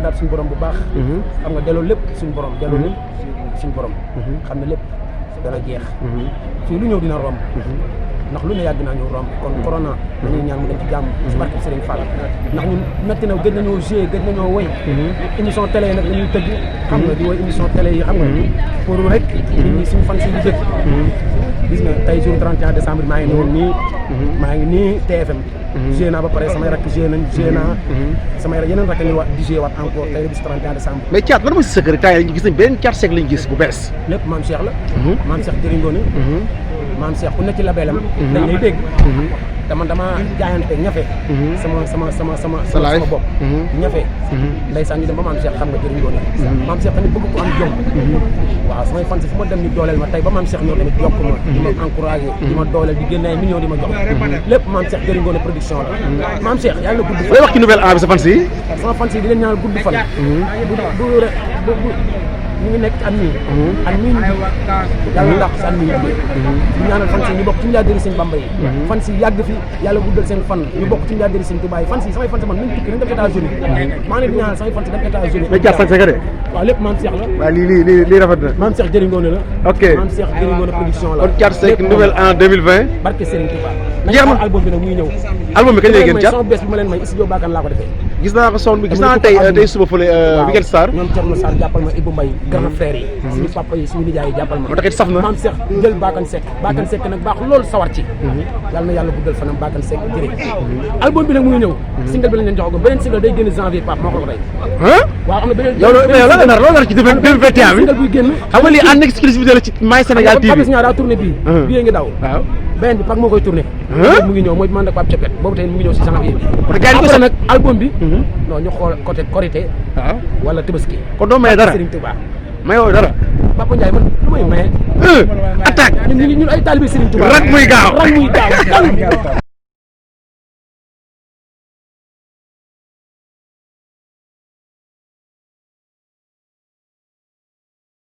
santaat suñu borom bu baax xam nga delloo lépp suñu borom delloo lépp suñu borom xam ne lépp dana jeex fii lu ñëw dina romb ndax lu ne yàgg naa ñëw romb kon corona dañuy ñaan mu dem ci jàmm ci barke Serigne Fall ndax ñun metti na gën nañoo jouer gën nañoo woy émission télé yi nag dañuy tëgg xam nga di woy émission télé yi xam nga pour rek nit ñi suñu fan si bëgg gis nga tey jour 31 décembre maa ngi ne woon nii maa ngi nii TFM joué naa ba pare samay rakk joué nañ joué naa samay yeneen rakk ñu di joué waat encore tey bis 31 décembre mais Thiat lan mooy si secret temps yi gis nañ beneen Thiat Seck lañ gis bu bees lépp maam Cheikh la maam Cheikh jëriñ ngoone maam Cheikh ku nekk ci labeelam dañ lay dégg dama jaayante ñafe sama bopp ñafe ndeysaan ñu dem ba maam Cheikh xam nga jëriñ ngoone maam Cheikh tamit bëgg ko am jom waaw samay fan si fu ma dem ñu dooleel ma tey ba maam Cheikh ñëw tamit yokk ma di ma encouragé di ma dooleel di génne ay millions di ma jox lépp maam Cheikh jëriñ ngoone production la maam Cheikh yàlla na gudd fan lay wax ci nouvelle an bi sa fan si sama fan si di leen ñaanal gudd fan ñu ngi nekk ci at mii yàlla ndax si at mii ñu ñaanal fan si ñu bokk ci milliardaires yi sëñ Bamba yi fan si yàgg fi yàlla guddal seen fan ñu bokk ci milliardaires yi sëñ Touba yi fan si samay fan si man nañ tukki nañ dem États-Unis maa ngi leen di ñaanal samay fan si dem États-Unis mais Thiat Seck de waaw lépp maam Cheikh la waaw lii rafet na maam Cheikh jëriñ ngoone la ok maam Cheikh jëriñ ngoone production la kon Thiat Seck nouvelle an 2020 barke Serigne Touba jeex na album bi nag muy ñëw album bi kañ lay génn Thiat son bees bi ma leen may studio Bakane laa ko defee gis naa ko son bi gis naa tey suba fële Weekend Star ñoom Thierno Sarr jàppal ma Ibou Mbaye grand frère yi suñu papa yi suñu nijaay yi jàppal ma moo tax it saf na maam Cheikh jël Bakane Seck nag baax loolu sawar ci yàlla na yàlla guddal fanam Bakane Seck jërëjëf album bi nag mu ngi ñëw single bi lañ leen joxagum beneen single day génn janvier Pape moo ko tey waaw am na beneen yow la nar ci 2021 bi single buy génn xam nga lii en exclusivité la ci My Sénégal TV Papis Niang daa tourné bii bii ngi daw waaw beneen bi Pape moo koy tourné mu ngi ñëw mooy man ak Pape Cepet boobu tey mu ngi ñëw si janvier bi après nag album bi non ñu xool côté Korité waaw wala Tabaski kon doo maye dara Serigne Touba mayoo dara Papa Ndiaye man lu may maye attaque ñun ay talibé Serigne Touba rak muy gaaw